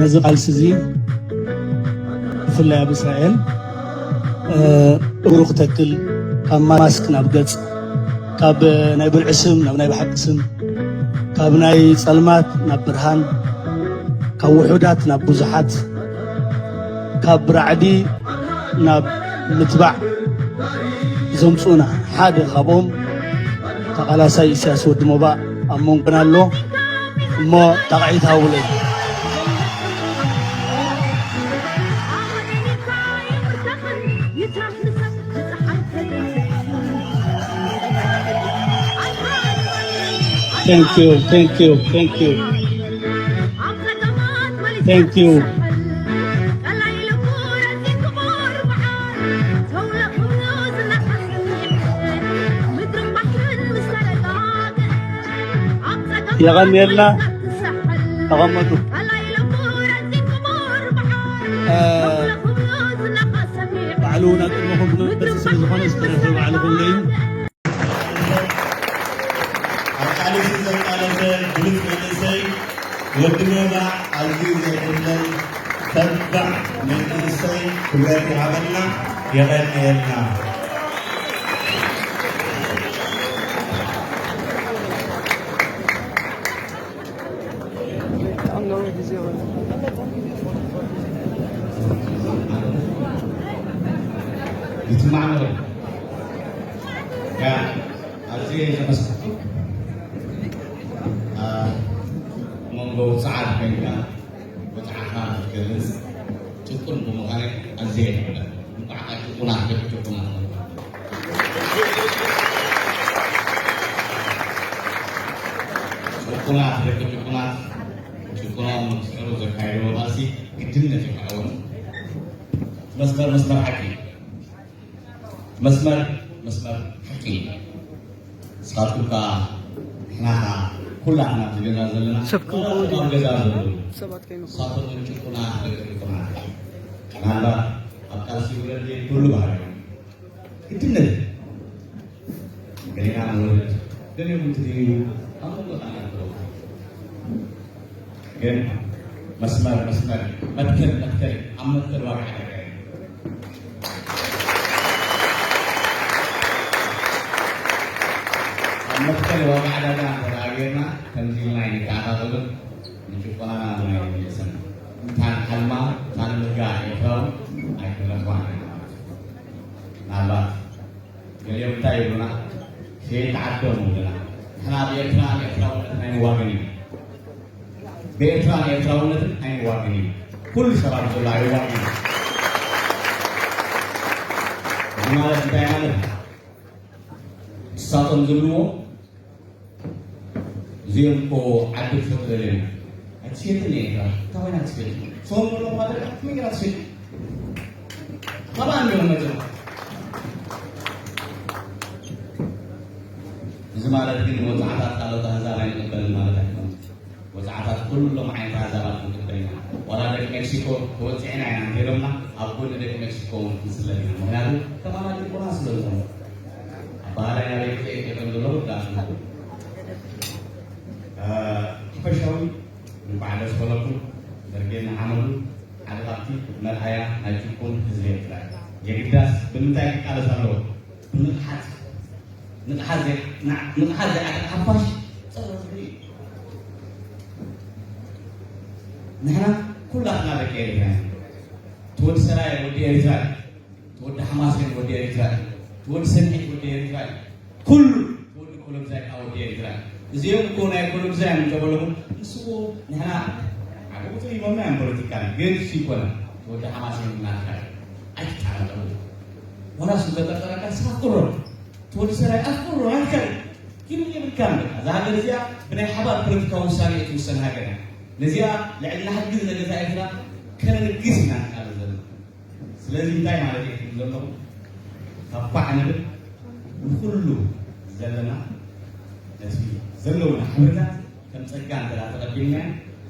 ነዚ ቃልሲ እዚ ብፍላይ ኣብ እስራኤል እግሩ ክተክል፣ ካብ ማስክ ናብ ገጽ፣ ካብ ናይ ብልዒ ስም ናብ ናይ ብሓቂ ስም፣ ካብ ናይ ጸልማት ናብ ብርሃን፣ ካብ ውሑዳት ናብ ብዙሓት፣ ካብ ራዕዲ ናብ ምትባዕ ዘምጽኡና ሓደ ካብኦም ተቓላሳይ ኢሳያስ ወዲ ሞባእ ኣብ መንጎና ኣሎ። እሞ ጣቕዒት ሃቡለይ። Thank you, thank you, thank you. Thank you. የቐንየልና። ተቐመጡ። እ፣ ባዕሉ እውን ኣብ ቅድመኹም ክመጽእ ስለ ዝኾነ ዝተረፈ ባዕልኹም ለዩ። ኣብ ቃልሲ ዘቃለሰ ብሉጽ መንእሰይ ወዲ ሞባእ ኣዝዩ ዘይሕለል ተባዕ መንእሰይ ክብረት ይሃበልና፣ የቐንየልና። ይትማዕኖ። ያ፣ ኣዝየ ዘመስግን። ኣብ መንጎ ውጽዓት ኮይንካ ወጽዓኻ ክትገልጽ ጭቁን ብምዃነይ ኣዝየ የመስግን። እንቋዕ ጭቁናት ደቂ ጭቁናት ጭቁናት ደቂ ጭቁናት ጭቁኖም ንክስዕሩ ዘካየድዎ ቃልሲ ግድነት እዩ ክኸውን። መስመር መስመር ሓቂ እዩ። መስመር መስመር ሓቂ እዩ። ንስኻትኩም ከኣ ንሕና ከኣ ኩላትና ኣብዚ ገዛ ዘለና፣ ሰብ ክምኡ ድዩ? ኣብ ገዛ ዘለዉ ሰባት ከይንኾኑ። ንሳቶም እውን ጭቁናት ደቂ ጭቁናት። ምናልባት ኣብ ቃልሲ ውረድ ዘይብሉ ባህሪ እዩ። ግድነት እዩ። ገሊና ንወርድ፣ ገሊኦም እንትድይቡ ኣብ መንጎ ጣና ኣለዉ። ግን መስመር መስመር፣ መትከል መትከል፣ ኣብ መትከል ዋጋ ዕዳጋ እዩ። ኣብ መትከል ዋጋ ዕዳጋ እንተ ደኣ ጌርና፣ ከምዚ ኢልና ኣይንተኣኻኸብን፣ ንጭቆናና እውን ኣይንምለስን። እታ ንሓልማ፣ እታ ንምርጋእ ኤርትራዊ ኣይክንረኽባን ኢና ማለት እዩ። ምናልባት ገሊኦም እንታይ ይብሉና? ሸየጥቲ ዓዶም ይብሉና። ንሕና ብኤርትራን ኤርትራውነትን ኣይንዋገን ኢና። ብኤርትራን ኤርትራውነትን ኣይንዋገን ኢና። ኩሉ ሸባብ ዘሎ ኣይዋገን እዩ። እዚ ማለት እንታይ ማለት እዩ? ንሳቶም ዝብልዎ እዚኦም እኮ ዓዲ ክሸጡ ደልዮም እዮም። ኣይትሸጥን እየ ኤርትራ። እንታይ ኮይና ትሸጥ? ሰው ምሎ ማለት ከመይ ገይራ ትሸጥ? ካባኣ እንዲኦም መፅኦም። እዚ ማለት ግን ንወፅዓታት ካልኦት ኣህዛብ ኣይንቕበልን ማለት ኣይኮነን። ወፅዓታት ኩሎም ዓይነት ኣህዛባት ክንቅበል ኢና። ዋላ ደቂ ሜክሲኮ ተወፂዕና ኢና እንተኢሎምና ኣብ ጎኒ ደቂ ሜክሲኮ እውን ክንስለፍ ኢና። ምክንያቱ ከማና ጭቆና ስለ ዝኾኑ። ኣባሃላይ ናበይ ክኸይድ ከም ዘለዎ ዳስ ሓፈሻዊ እንኳዕ ደስ በለኩም። ደርጌ ንሓመዱ ሓደ ካብቲ መርኣያ ናይ ጭቁን ህዝቢ ኤርትራ እዩ። የግዳስ ብምንታይ ክቃለስ ኣለዎ? ብንቕሓት። ንቕሓት ዘይ-፣ ንቕሓት ዘይዓጥቕ ሓፋሽ ጸረ ህዝቢ እዩ። ንሕና ኩላትና ደቂ ኤርትራ ኢና። እቲ ወዲ ሰራየ ወዲ ኤርትራ እዩ። እቲ ወዲ ሓማሴን ወዲ ኤርትራ እዩ። እቲ ወዲ ሰንሒት ወዲ ኤርትራ እዩ። ኩሉ እቲ ወዲ ኮሎምዛይ ከዓ ወዲ ኤርትራ እዩ። እዚኦም እኮ ናይ ኮሎምዛይ እዮም እንተበለኹም፣ ንስዎ ንሕና ዓገቡ ጸሊሞምና እዮም ፖለቲካ፣ ግን እሱ ይኮነ። እቲ ወዲ ሓማሴን ናትካ እዩ። ኣይትጠራጠሩ። ዋላ እሱ እንተጠርጠረካ ንስኻ ኣፍቅሮ። እቲ ወዲ ሰራይ ኣፍቅሮ ናትካ እዩ። ግን የብልካን በቃ። እዛ ሃገር እዚኣ ብናይ ሓባር ፖለቲካዊ ውሳኔ እትውሰን ሃገር እያ። ነዚኣ ልዕሊ ንሓግዝ ነገዛ ኤርትራ ከነንግስ ኢና ንቃለስ ዘለና። ስለዚ እንታይ ማለት እየ ክብል ዘለኹ? ካብ ኳዕ ንብል ንኹሉ ዘለና ነቲ ዘለውና ሕብርታት ከም ጸጋ እንተ ደኣ ተቐቢልናዮ፣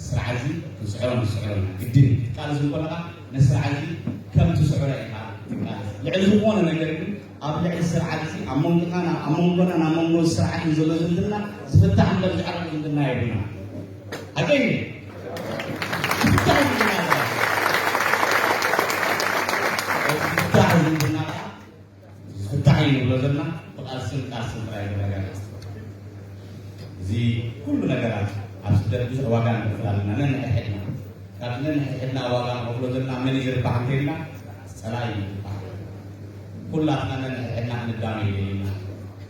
ስርዓት እዚ ክንስዕሮ ንስዕሮ ኢና። ግድን እዩ። ክትቃለስ እንከለኻ ነቲ ስርዓት እዚ ከም ትስዕሮ ኢኻ ትቃለስ። ልዕሊ ዝኾነ ነገር ግን ኣብ ልዕሊ ስርዓት እዚ ኣብ መንጎና፣ ኣብ መንጎና፣ ኣብ መንጎ ስርዓትን ዘሎ ዝምድና ዝፍታሕ እምበር ዝዕረቕ ዝምድና የብልና። ሓቀይ እዩ። ዝፍታሕ ስራሕ ዝምድና ከዓ ዝፍታሕ እዩ ንብሎ ዘለና ብቃልስን ቃልስን ጥራይ ዝረጋገፅ። እዚ ኩሉ ነገራት ኣብ ስደት ብዙሕ ዋጋ ንኸፍል ኣለና። ነንሕድሕድና ካብቲ ነንሕድሕድና ዋጋ ንኸፍሎ ዘለና መን እዩ ዝርባሕ እንተይልና ፀላኢ እዩ ዝርባሕ። ኩላትና ነንሕድሕድና ክንዳመ ይደልና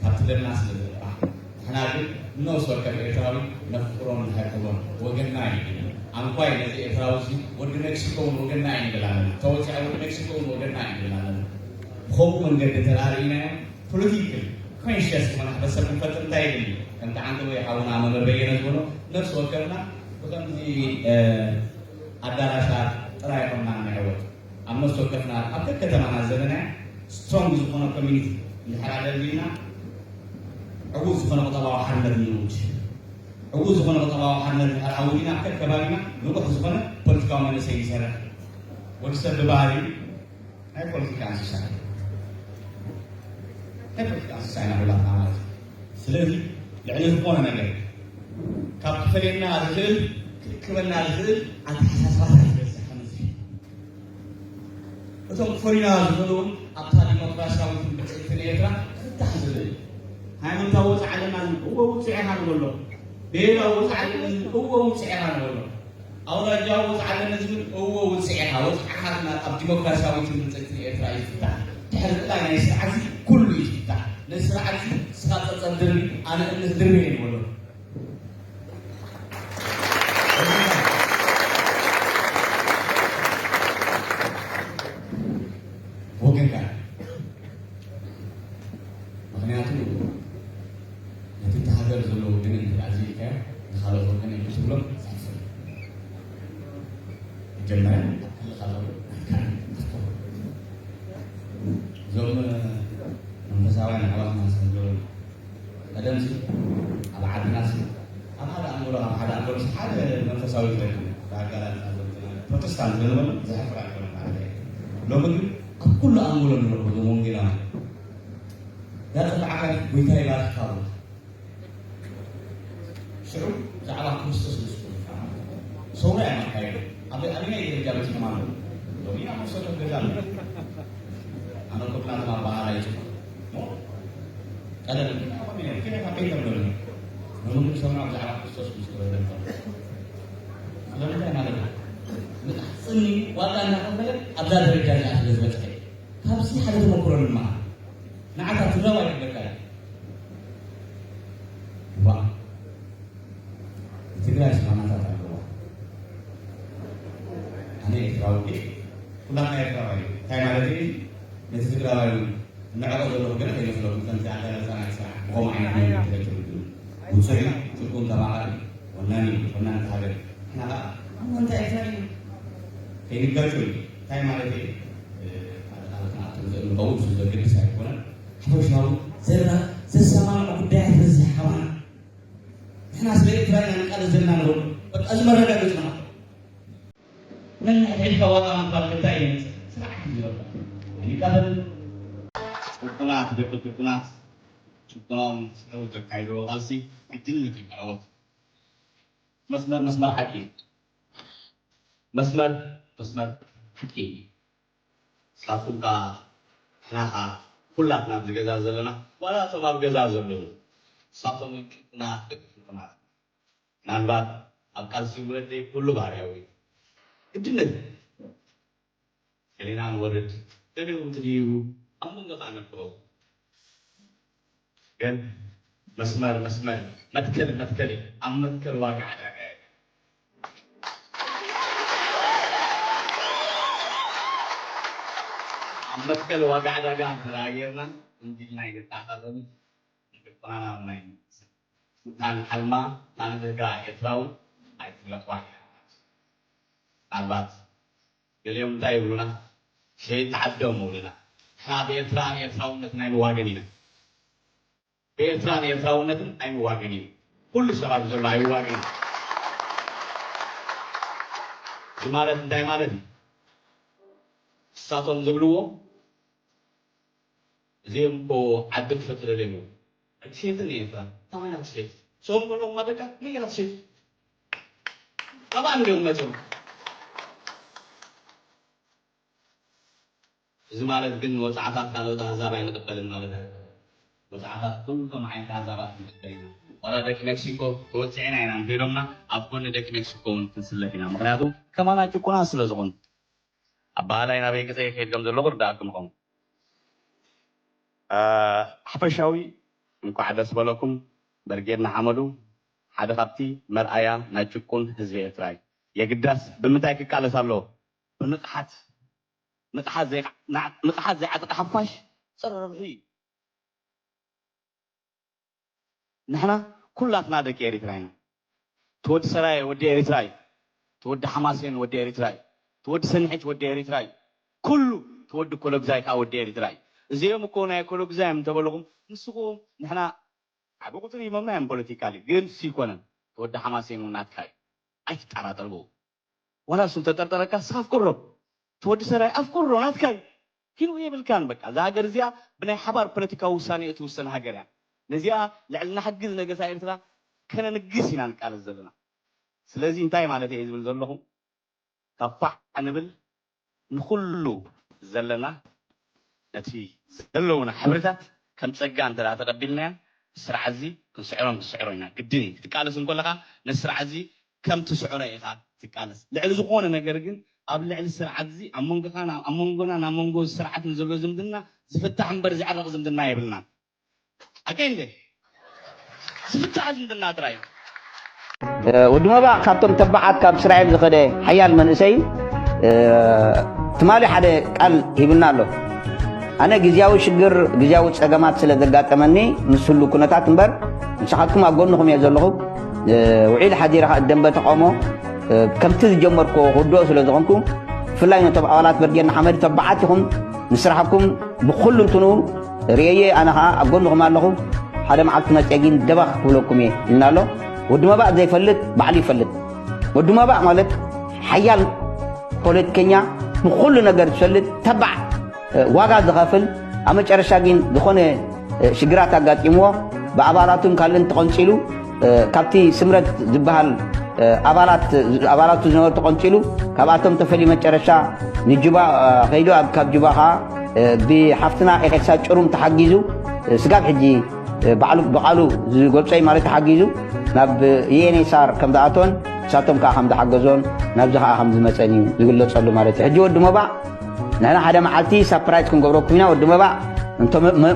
ካብቲ ደምና ስለ ዝርባሕ። ንሕና ግን ነፍሲ ወከፍ ኤርትራዊ ነፍቅሮን ንሕብሕቦን ወገንና እዩ። ኣንኳይ ነዚ ኤርትራዊ እዚ ወዲ ሜክሲኮ እውን ወገንና እዩ ንብል ኣለና። ተወፂኣ ወዲ ሜክሲኮ እውን ወገንና እዩ ንብል ኣለና። ብኸምኡ መንገዲ ተራርኢናዮ ፖለቲካል ኮንሽስ ዝኾነ ሕብረተሰብ ክንፈጥር እንታይ የድሊ? ከምቲ ዓንተ ወይ ሓውና መምህር በየነ ዝበሎ ነፍሲ ወከፍና ብከምዚ ኣዳራሻት ጥራይ ኮንና ንዕወት። ኣብ ነፍሲ ወከፍና ኣብ ከከተማና ዘለና ስትሮንግ ዝኾነ ኮሚኒቲ እንድሕር ኣደልዲልና ዕዉት ዝኾነ ቁጠባዊ ሓርነት ንውድ። ዕዉት ዝኾነ ቁጠባዊ ሓርነት እንድሕር ኣውዲና ኣብ ከከባቢና ንቑሕ ዝኾነ ፖለቲካዊ መንእሰይ ይሰርሕ። ወዲ ሰብ ብባህሪ ናይ ፖለቲካ እንስሳ እዩ። ናይ ፖለቲካ እንስሳ ኢና ኩላትና ማለት እዩ። ስለዚ ልዕሊ ዝኾነ ነገር ካብ ክፈልየና ዝኽእል ክእክበና ዝኽእል ኣተሓሳስባታት ይበዝሕ። ከምዚ እቶም ክፈልዩና ዝኽእሉ እውን ኣብታ ዲሞክራሲያዊትን ብፅዕትን ኤርትራ ክፍታሕ ዝኽእል ሃይማኖታዊ ወፅዓ ኣለና ዝብል እዎ ውፅዕ ኢኻ ንበሎ። ብሄራዊ ወፅዓ ኣለና ዝብል እዎ ውፅዕ ኢኻ ንበሎ። ኣውራጃዊ ወፅዓ ኣለና ዝብል እዎ ውፅዕ ኢኻ ወፅዓኻ ናብ ኣብ ዲሞክራሲያዊትን ብፅዕትን ኤርትራ እዩ ዝፍታሕ። ድሕሪ ጥላይ ናይ ስርዓት እዚ ኩሉ እዩ ዝፍታሕ። ነዚ ስርዓት እዚ ንስኻ ፀፀር ድርቢ ኣነ እምነት ድርቢ እየ ንበሎ። ወገንካ ምክንያቱ ነቲ እቲ ሃገር ዘሎ ወገን እንተ ደኣ ዘይኢልካዮ ንኻልኦት ወገን ኣይትብሎም። መጀመርያ ኣብ ክልኻ ዘሎ ናትካ ናትካ። እዞም መንፈሳውያን ኣሕዋትና ዝህልዉ ቀደምሲ ኣብ ዓድናሲ ኣብ ሓደ ኣንጎሎ ኣብ ሓደ ኣንጎሎሲ ሓደ መንፈሳዊ ትረክብ ብኣጋላልፃ ፕሮቴስታንት ዝነበሩ ዘሕፍር ኣይኮነ ማለት እዩ። ሎሚ ግን ኣብ ኩሉ ኣንጎሎ ንረኽቦ እዞም ወንጌላውያን ዳፀላዕካ ጎይታ ይባርክካ ኣሎ። ሽዑ ብዛዕባ ክርስቶስ ምስ ኮንካ ሰውራ እዮም ኣካየዱ ኣብ ኣበናይ ደረጃ በፂሖም ኣለዉ። ሎሚ ኣብ መሰቶም ገዛ ኣሎ። ኣነ ኮብና ተማባሃል ኣይፅፎ ቀደም ግን ኣቆሚነ ኪነ ካብ ቤት ተብለኒ ሎሚ ሰውራ ብዛዕባ ክርስቶስ ምስ ተበለኒ ስለምንታይ ማለት እዩ? ብጣዕሚ ዋጋ እናኸፈለ ኣብዛ ደረጃ እዚኣ ስለ ዝበፅሐ ካብዚ ሓደ ተመክሮ ንመሃር። ንዓኻ ትግራዋይ ይብለካ እዩ። ዋ ትግራይ ስማናታት ኣለዋ። ኣነ ኤርትራዊ ድየ? ኩላትና ኤርትራዊ እዩ። እንታይ ማለት እዩ? ነቲ ትግራዋይ እውን ንዕቐ ዘለኹ ገለ ከይመስለኩም ከምዚ ኣዳለፃ ናይ ስራሕ ብኸምኡ ዓይነት መንገዲ ተገጭሩ ውፅዕ እዩ። ጭቁን ተማኻሪ ወናኒ ወናኒ ሃገር ንሕና ከዓ ኣንታ ኤርትራ እዩ ከይንጋጩ እዩ። እንታይ ማለት እዩ? ሓደ ካልኦት ንኣቶም ዘእምቐው እሱ ዘገድስ ኣይኮነን። ሓፈሻዊ ዘራ ዘሰማምዑ ጉዳያት በዝሕ ሓባና ንሕና ስለ ኤርትራ ኢና ንቃለስ ዘለና ንበሉ። በቃ እዚ መረጋገጽና። ነንሕድሕድካ ዋጋ ምኽባር እንታይ የምጽእ? ስርዓት እዩ ዝበልካ። ኣይቃለልን። ጭቁናት ደቂ ጭቁናት ጭቁኖም ስለ ዘካይድዎ ቃልሲ ዕድል ንክልዕወት መስመር መስመር ሓቂ እዩ። መስመር መስመር ሓቂ እዩ። ንስኻትኩም ከኣ ንሕና ከኣ ኩላትና ኣብዚ ገዛ ዘለና ዋላ እቶም ኣብ ገዛ ዘለዉ ንሳቶም እውን ጭቁናት ደቂ ጭቁናት ምናልባት ኣብ ቃልሲ ውረድ ዘይብሉ ባህርያዊ እዩ። ግድነት ገሊና ንወርድ ገሊኡ ድዩ ኣብ መንጎ ከኣ ነብሮ ግን መስመር መስመር መትከል መትከል እዩ። ኣብ መትከል ዋጋ ዕዳጋ እዩ። ኣብ መትከል ዋጋ ዕዳጋ እንተደኣ ጌርና እንዲልና ይግጣኸረኒ ይግጥማና ናይ እታ ንሓልማ እታ ንብህጋ ኤርትራዊ ኣይትለቋን እያ። ምናልባት ገሊኦም እንታይ ይብሉና? ሸየጥቲ ዓዶም ይብሉና። ንሕና ብኤርትራን ኤርትራውነትን ኣይንዋገን ኢና። ብኤርትራን ኤርትራውነትን ኣይንዋገን ኢና። ኩሉ ሸባብ ዘሎ ኣይዋገን እዩ። እዚ ማለት እንታይ ማለት እዩ? ንሳቶም ዝብልዎ እዚኦም እኮ ዓዲ ክፈጥረለይ እዮም። ክትሸይጥን እየ እዛ። ከመይ ክትሸይጥ? ሰው ምኖም ማደጋ ነይ ክትሸይጥ? ካባን እንዲኦም መፅኦም። እዚ ማለት ግን ወፃዕታት ካልኦት ኣህዛብ ኣይንቕበልን ማለት ኣይኮነን። ወፃዕታት ኩሎም ዓይነት ኣህዛባት ንቕበል ኢና። ዋላ ደቂ ሜክሲኮ ተወፂዕና ኢና እንተኢሎምና ኣብ ጎኒ ደቂ ሜክሲኮ እውን ክንስለፍ ኢና። ምክንያቱ ከማና ጭቁናት ስለ ዝኾኑ። ኣባህላይ ናበይ ገፀ ይኸይድ ከም ዘሎ ክርዳእኩም ይኸውን። ሓፈሻዊ እንኳዕ ደስ በለኩም። በርጌድ ንሓመዱ ሓደ ካብቲ መርኣያ ናይ ጭቁን ህዝቢ ኤርትራ እዩ። የግዳስ ብምንታይ ክቃለስ ኣለዎ? ብንቕሓት። ንቕሓት ዘይዓ- ንዓ- ንቕሓት ዘይዓጠቐ ሓፋሽ ጸረ ረብሒ እዩ። ንሕና ኩላትና ደቂ ኤሪትራ ኢና። ትወዲ ሰራየ ወዲ ኤሪትራ እዩ። ትወዲ ሓማሴን ወዲ ኤሪትራ እዩ። ትወዲ ሰንሒት ወዲ ኤሪትራ እዩ። ኩሉ ትወዲ ኮሎግዛይ ከዓ ወዲ ኤሪትራ እዩ። እዚኦም እኮ ናይ ኮሎግዛይ እዮም እንተበልኹም ንስኹም ንሕና ዓቢ ቁፅሪ ሂቦምና እዮም ፖለቲካሊ ግን ሲ ይኮነን። ትወዲ ሓማሴን እውን ናትካ እዩ። ኣይትጠራጠር ብኡ። ዋላ እሱ እንተጠርጠረካ ንስኻ ኣፍቅሮ። ትወዲ ሰራይ ኣፍቅሮ ናትካ እዩ። ኪሉ የብልካን በቃ። እዛ ሃገር እዚኣ ብናይ ሓባር ፖለቲካዊ ውሳኔ እትውሰን ሃገር እያ። ነዚኣ ልዕልና ሕጊ ዝነገሳ ኤርትራ ከነንግስ ኢና ንቃለስ ዘለና። ስለዚ እንታይ ማለት እየ ዝብል ዘለኹ? ካብ ፋዕ ንብል ንኹሉ ዘለና ነቲ ዘለውና ሕብርታት ከም ጸጋ እንተ ደኣ ተቐቢልናዮ ስርዓት እዚ ክንስዕሮን ክንስዕሮ ኢና። ግድን እዩ። ክትቃለስ እንከለኻ ነቲ ስርዓት እዚ ከም ትስዕሮ ኢኻ ትቃለስ። ልዕሊ ዝኾነ ነገር ግን ኣብ ልዕሊ ስርዓት እዚ ኣብ መንጎኻን ኣብ መንጎናን ኣብ መንጎ ስርዓትን ዘሎ ዝምድና ዝፍታሕ እምበር ዝዕረቕ ዝምድና የብልናን። ኣከይ እንደ ዝፍታሕ ዝምድና ጥራይ እዩ። ወዲ መባእ ካብቶም ተባዓት ካብ እስራኤል ዝኸደ ሓያል መንእሰይ ትማሊ ሓደ ቃል ሂብና ኣሎ። ኣነ ግዝያዊ ሽግር ግዝያዊ ጸገማት ስለ ዘጋጠመኒ ምስ ህሉ ኩነታት እምበር ንስኻትኩም ኣብ ጎንኹም እየ ዘለኹ። ውዒል ሓዲረ ከኣ ደንበ ተቃውሞ ከምቲ ዝጀመርኩዎ ክውድኦ ስለ ዝኾንኩ ብፍላይ ነቶም ኣባላት በርጌድ ንሓመዱ ተባዓት ኢኹም። ንስራሕኩም ብኹሉ እንትኑ ርእየየ ኣነ ኸዓ ኣብ ጎንኹም ኣለኹ። ሓደ መዓልቲ መፅየ ግን ደባኽ ክብለኩም እየ ኢልና ኣሎ። ወዲ መባእ ዘይፈልጥ ባዕሉ ይፈልጥ። ወዲ መባእ ማለት ሓያል ፖለቲከኛ ንኹሉ ነገር ዝፈልጥ ተባዕ ዋጋ ዝኸፍል ኣብ መጨረሻ ግን ዝኾነ ሽግራት ኣጋጢምዎ ብኣባላቱን ካልእን ተቐንፂሉ ካብቲ ስምረት ዝበሃል ኣባላት ኣባላቱ ዝነበሩ ተቐንፂሉ ካብኣቶም ተፈልዩ መጨረሻ ንጁባ ከይዱ ኣብ ካብ ጁባ ከዓ ብሓፍትና ኤልሳ ጭሩም ተሓጊዙ ስጋብ ሕጂ ባዕሉ ብቃሉ ዝገልጾ እዩ ማለት ተሓጊዙ ናብ ዩኤንኤስኣር ከም ዝኣተወን ንሳቶም ከዓ ከም ዝሓገዞን ናብዚ ከዓ ከም ዝመፀን እዩ ዝግለፀሉ ማለት እዩ ሕጂ ወዲ መባእ ንሕና ሓደ መዓልቲ ሳፕራይዝ ክንገብረኩም ኢና ወዲ መባእ እንተ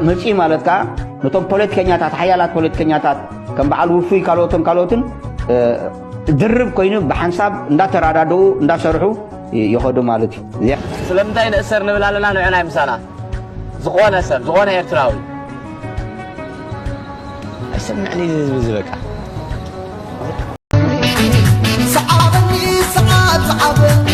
መፅኡ ማለት ከዓ ነቶም ፖለቲከኛታት ሓያላት ፖለቲከኛታት ከም በዓል ውፉይ ካልኦትን ካልኦትን ድርብ ኮይኑ ብሓንሳብ እንዳተራዳድኡ እንዳሰርሑ ይኸዱ ማለት እዩ ስለምንታይ ንእሰር ንብል ኣለና ንዕና ምሳና ዝኾነ ሰብ ዝኾነ ኤርትራዊ ኣይሰምዕን እዩ ህዝቢ ዝበቃ ሰዓበኒ ሰዓት ሰዓበኒ